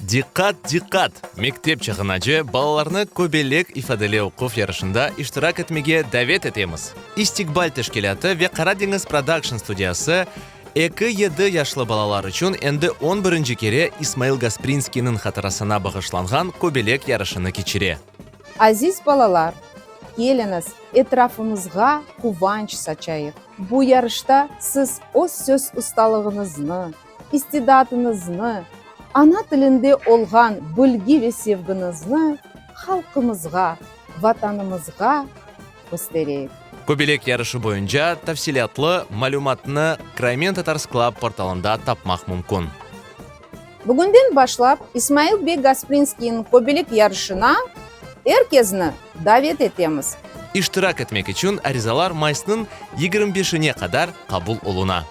Diqqat, diqqat! Mektep çağınace balalarnı Köbelek ifadeli oquv yarışında iştirak etmege davet etemiz! İstikbal teşkilâtı ve Qaradeñiz Prodakşn studiyası eki, yedi yaşlı balalar içün endi on birinci kere İsmail Gasprinskiyniñ hatırasına bağışlanğan Köbelek yarışını keçire. Aziz balalar, keliñiz, etrafımızğa quvanç saçayıq! Bu yarışta siz öz söz ustalığıñıznı, istidatıñıznı, ana tilinde olğan bilgi ve sevgiñizni halqımızğa, Vatanımızğa köstereyik. Köbelek yarışı boyunca tafsilâtlı malümatnı Crimean Tatars Club portalında tapmaq mümkün. Bugünden başlap İsmail bey Gasprinskiyniñ Köbelek yarışına er kezni davet etemiz. İştirak etmek içün arizalar mayısnıñ 25-ine qadar qabul oluna.